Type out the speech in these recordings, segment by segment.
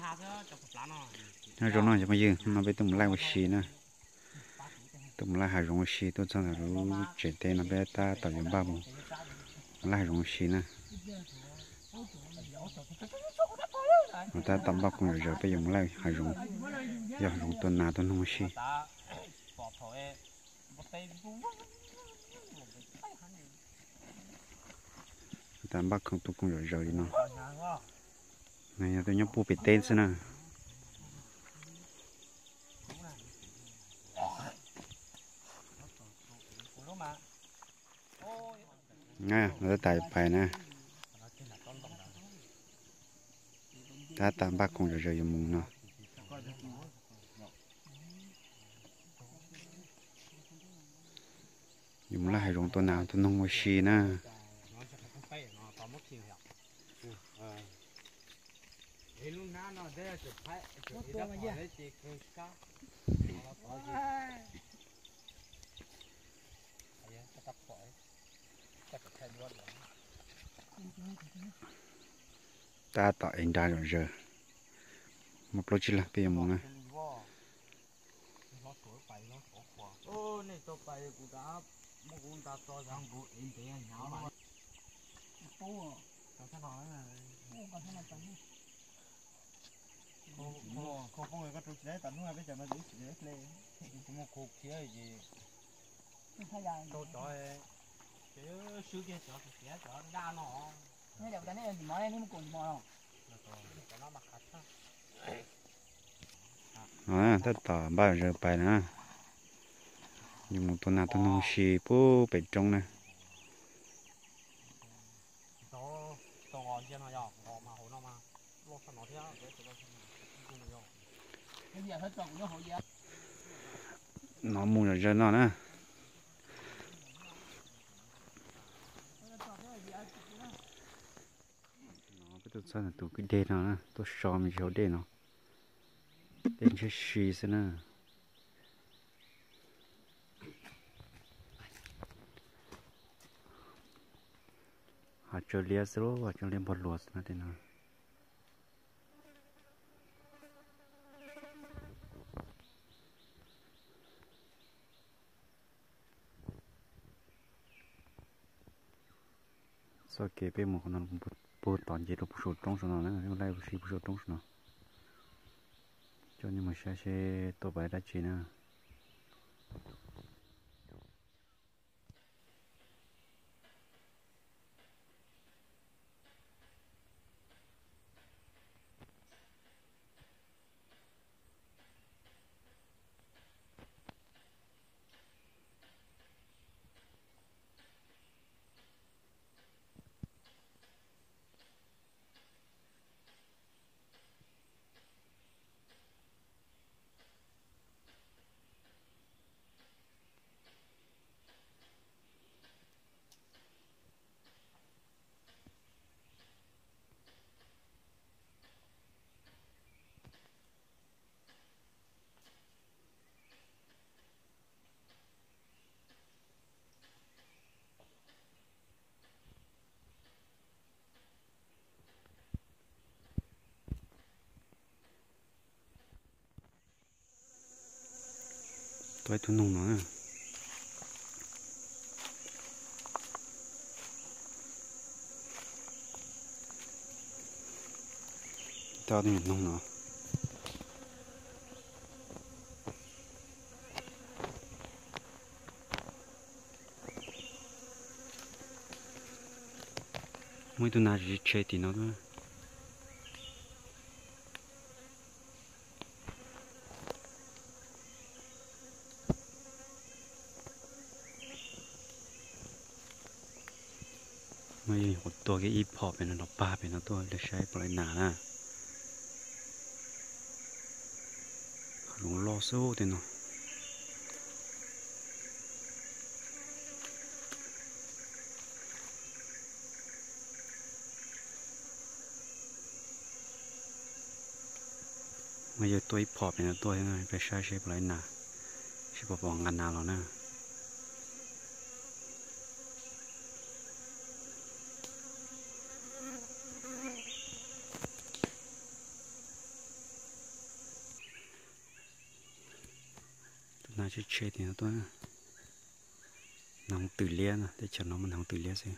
Nyob zoo no cov phooj ywg, no peb tuaj mus laij ua si na. Tuaj mus laij hav zoov ua si, tuaj txog ntawm lub tsev teb no peb tab tom yuav npaj mus laij hav zoov ua si na. Tab tom npaj khoom zom zaws peb yuav mus laij hav zoov, yog hav zoov tua nas tua noog ua si. Tab npaj khoom tua khoom zom zaws li no. Yog tuaj nyob puag pem teb xwb na. No tab tom pais na. Tab tom npaj khoom zom zaws yuav mus no. Yuav mus laij hav zoov tua nas tua noog ua si na. Tab tom ev nra zom zaws. Muaj plaub tsib leeg peb yuav mus na. Tab tom npaj zom zaws pais na. Yuav mus tua nas tua noog si puag pem roob na. No mus zom zaws no na. No peb tuaj txog tus kwj deg no na, tuaj so me ntsis hauv dej no. Dej ntshiab si xwb na. Hav tsawv liab xwb lauj, hav tsawv liab npog luas xwb na tej no. Txoj kev peb mus qhov no puag tom ncig rau puag saum roob saum no na, laij ua si puag saum roob saum no. Coj nej mus saib seb tuaj pom dab tsi na. Tuaj ib tug noog no. Tuaj ib tug noog no. Muaj ib tug nas tsis tshe tim no. Kuv tuag kiag ib phom pem no los pag pem no tuaj saib puas laib nas na. Hav zoov loj xwb tej no. Mas yog tuaj ib phom pem no tuaj thiab, peb saib seb puas laib nas, seb puas pom nqa nas los na. Tshe tshe tias tuaj, nag hoob twm liab no, teb chaws no muaj nag hoob twm liab xwb.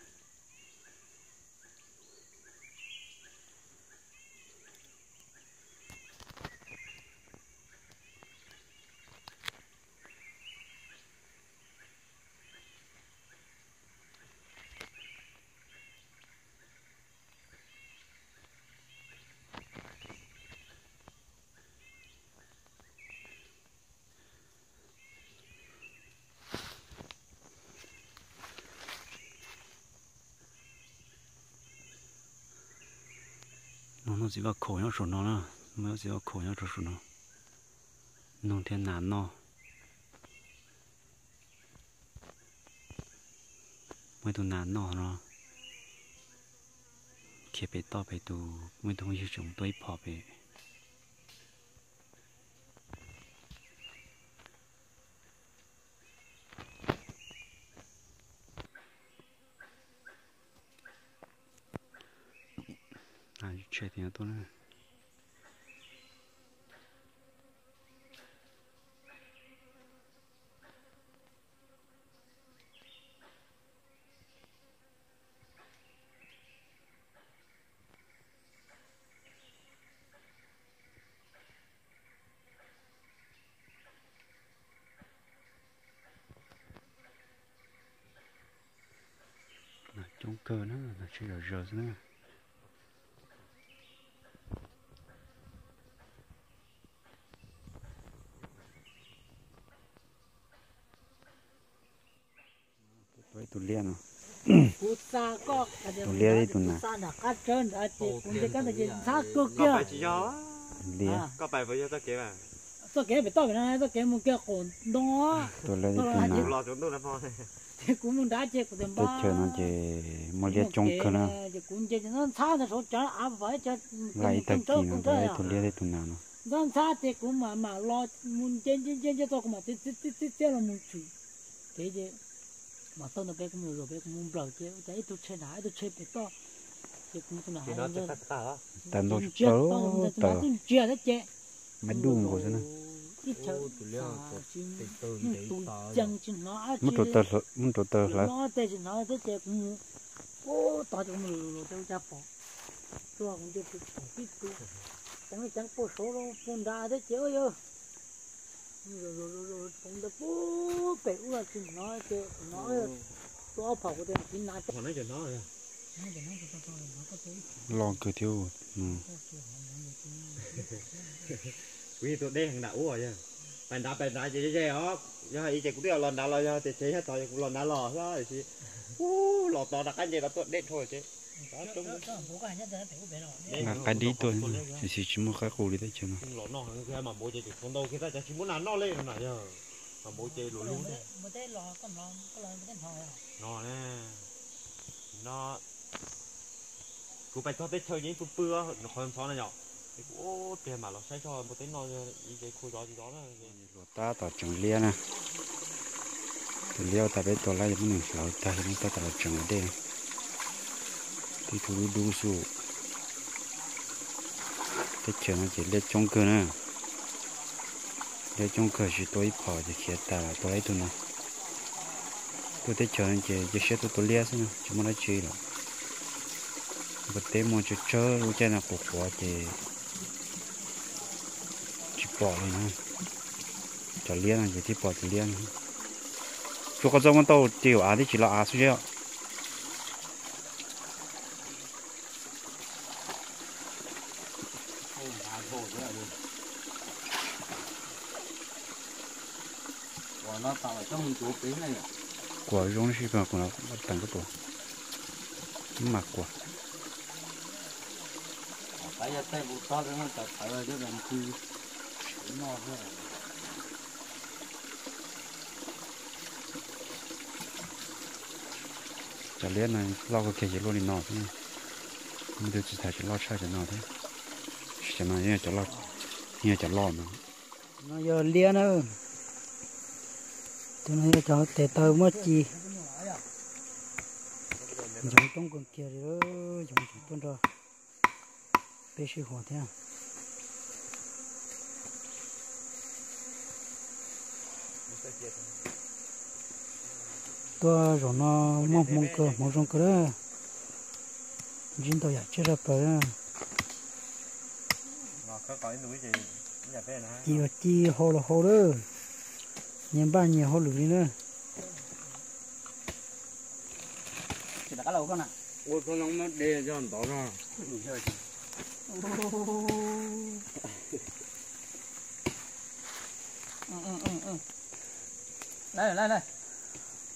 No, no txiv vaj khaum nyob saum no na, muaj ib txiv vaj khaum nyob rau saum no, noog thiab nas noj. Muaj ib tug nas noj no, khiav pem toj pem tus, muaj ib tug phooj ywg tseem tuaj ib phom pem. Tshe tias tuaj na. Nas coob kawg na, nas tsheb zom zaws xwb na. Tua ib tug liab no. Tus liab ib tug nas. Liab. Txoj kev pem toj pem no, txoj kev mus kiag qaum ntoo. Tus liab ib tug nas. Ces kuv mus nrad ces kuv tias npab. Teb chaws no ces muaj liab coob kawg na. Ces kuv nce ces ntxhab ntxhab ntawd saud cov av vam cov, laj ib tag kis no tus liab thiab tus nas no. Ntxhab ntxhab ces kuv mam mam los mus nce nce nce nce txog kuv mam txiav txiav txiav los mus tshwm kev ces mam taug ntawd peb kuv mus zaum peb kuv mus nplawm ces ua cas ib tug tshe nrad ib tug tshe pem toj. Ces kuv mus tus nrad tas ntau tsis tau tau ntxhab tub ntsia thiab ces mab dub nkaus xwb na. Ib chaw tus cees tsis hnov, muab rau taw hlawv, tej tsis hnov thiab ces kuv mus ub tod ces kuv mus lus lus ces ua cas pom tuaj kuv nce tsis pom tib tug ceev ceev puag saud puag nrad thiab ces ua yog Ntawd pem ub tsis hnov ces hnov tua ob phom kuv tias tiv nas. Los kawg thiab. Kuv yeej tua deb heev nram ub yog. Pais nrad pais nrad ces ze os, yog hais ib ces kuv twb los nrad los yog tias tsev yog tod ces kuv los nrad los xwb tiam sis ub los tod rov qab nce los tuaj deb dhau ces. Nqa qaib dib tuaj, tiam sis tsis muaj qaib qus li teb chaws no. Los noj heev kiag mas npaum ces tseem tau ntau kiag tab sis tsis muaj nas noj li no na yog. Mas npaum ces luas lub no. No kuv pais txog teb chaws ces pw pw qhov ntxhov na yom. Es kuv pliag mam los saib txog npua teb no ib ces khu zov tsis zov na. Luas tab tom tseem liab na. Tus liab uas tas peb tua lawm yog muab nws hlawv tag yog muab tab tom los tseem ua dej na. Tib tug dub dub xwb. Teb chaws no ces liab coob kawg na. Liab coob kawg, tsis tua ib phom ces khiav tas lawm, tua lawm ib tug no. Tuaj teb chaws no ces cia siab tuaj tua liab xwb na, tsis muaj dab tsi lawm. Npua teb muaj tsawg tsawg, lub caij no quav quav ces tsis pom li na. Cov liab no ces thiaj pom tus liab no. Tsuas qhov txoj muab tau ces yus av twb tsis los av xwb seb. Kuam zoo sib pab kuv los teem koj tus. Mas kuam. Cov liab no loj kawg kiag ces luaj li no xwb. Muaj tus tsis tham tsis loj tshaj cov no thiab. Cov no yog cov loj no. No yog liab na. Cov no yog cov tes taw muaj ci. Ntsoov coob kawg kiag li, ntsoov tseem tuaj nrog peb sib huas thiab. Tuaj zaum no muaj hmoo kawg, hmoov zoo kawg lawm. Ntsib ntau yam tsiaj zaj plaws. Ci ci hau los hau lawm, nyias npaj nyias hauj lwm li na.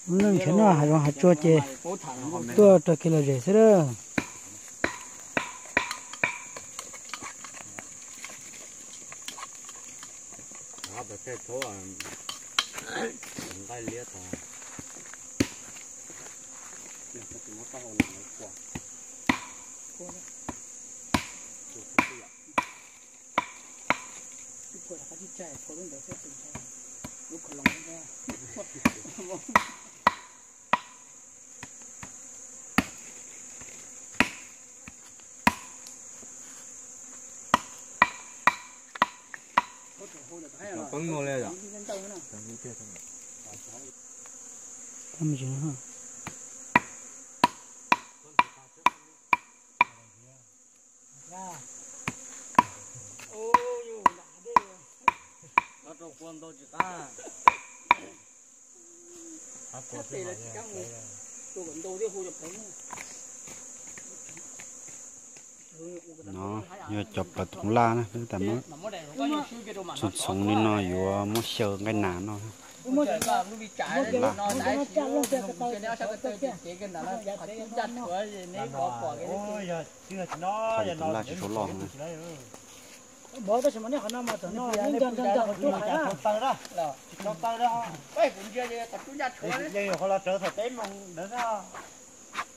Lub neej ntshe noj hav zoov hav tsuag ces tuaj rau kev lom zem xwb lawm. Nqaij liab tod. Poob no li yom. No yog cov plaws toov laj na, peb tam muab txhoov txhoov li no yuav muab xyaw nqaij nas noj. Laj. Toov laj tsis tshua loj na.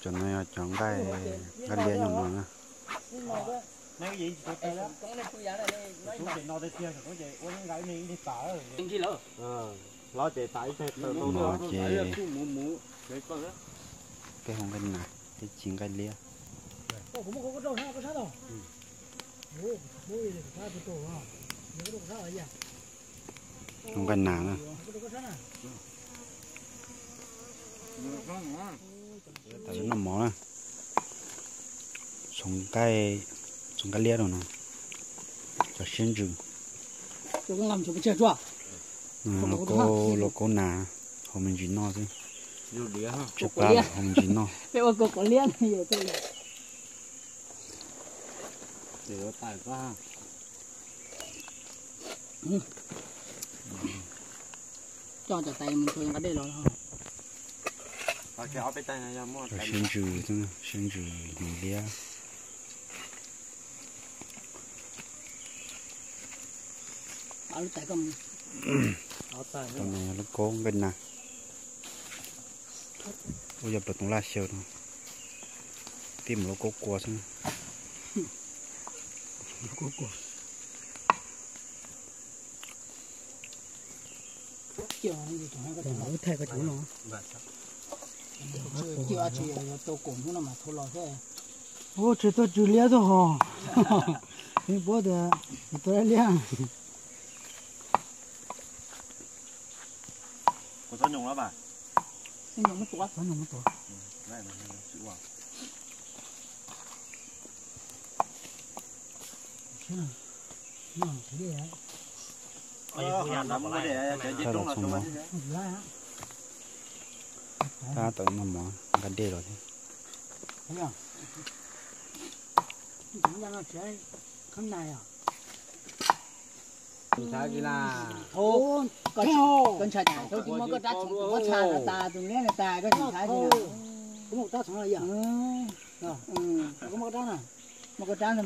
Cov no yog cov nqaij, nqaij liab nyob no na. No ces peb hu nqaij nas, peb ci nqaij liab. Hu nqaij nas na. Tam noj mov na. Txhoov nqaij, txhoov nqaij liab rau no. Cov siab ntsws. Lauj kaub nas, hau me ntsis noj xwb. Tshaib plab lawm, hau me ntsis noj. Coj cov tais mus txog nqa dej los. Cov siab ntsws xwb, siab ntsws hnyuv liab. Cov no yog lauj kaub nqaij nas. Ua yog plaws toov laj xyaw no. Tib mus lauj kaub kua xwb. Ua tsis tuaj tsw liab tuaj hos. Yeej paub tias kuv tuaj liab. Txhob los txog mov. Tab tom noj mov nqa dej los thiab. Koj ntshai tas, koj tsis muab koj rab txhoov kuv muab txha no tas tus liab no tas, koj tsis ntshai li.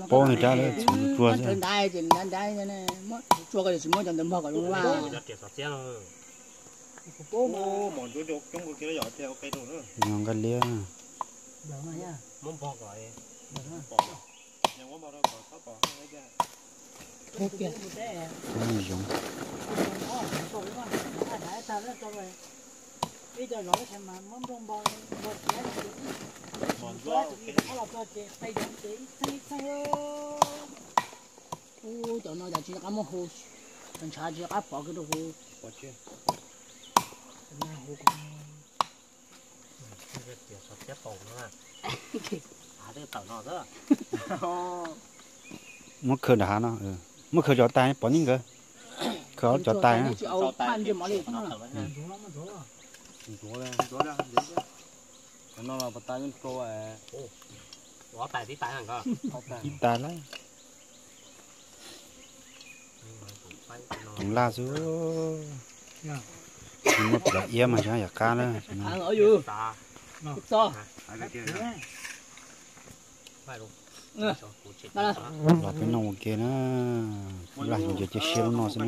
Paub nws rab lawm, txhoov tus tsua xwb. Ntawd ces ntawd ntawd, muab tus tsua ko tsis muab cov ntawd npog kom zoo vaj. Noj nqaij liab. Zoov. Ub, cov no cas tsis nco qab muab hu, cov ntshav tsis nco qab pov kiag rau kuv. Muab khaws nram hav no, muab khaws cov tais pov neb nkawd, khaws cov tais. Ib tais lawm. Toov laj xwb. Muab plawv iab mas xyov yam qab na. Los peb noj ua ke na. Laj nce cia siab lub no xwb na.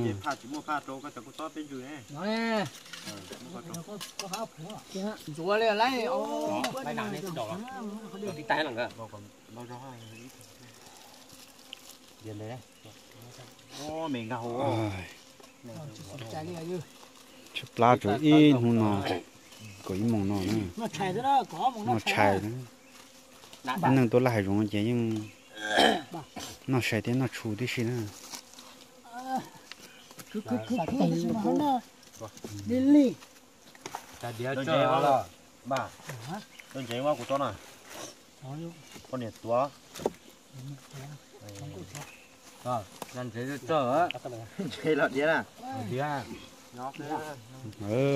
Tshaib plab rau ib hnub no, kaum ib moos no na, noj tshais. Neeg tuaj laj hav zoov ces yeej noj sai thiab noj tshu tib si na. Poj niam tuav. Ntses los diav na.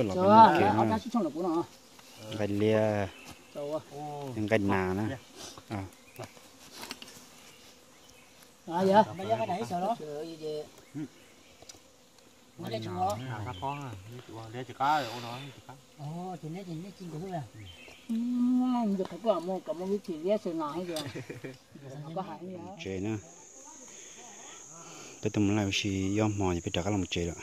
Los peb noj ke na. Nqaij liab, nqaij nas na. Tsev na, peb tuaj mus laj ua si yob hmo ces peb rov qab los tsev lawm.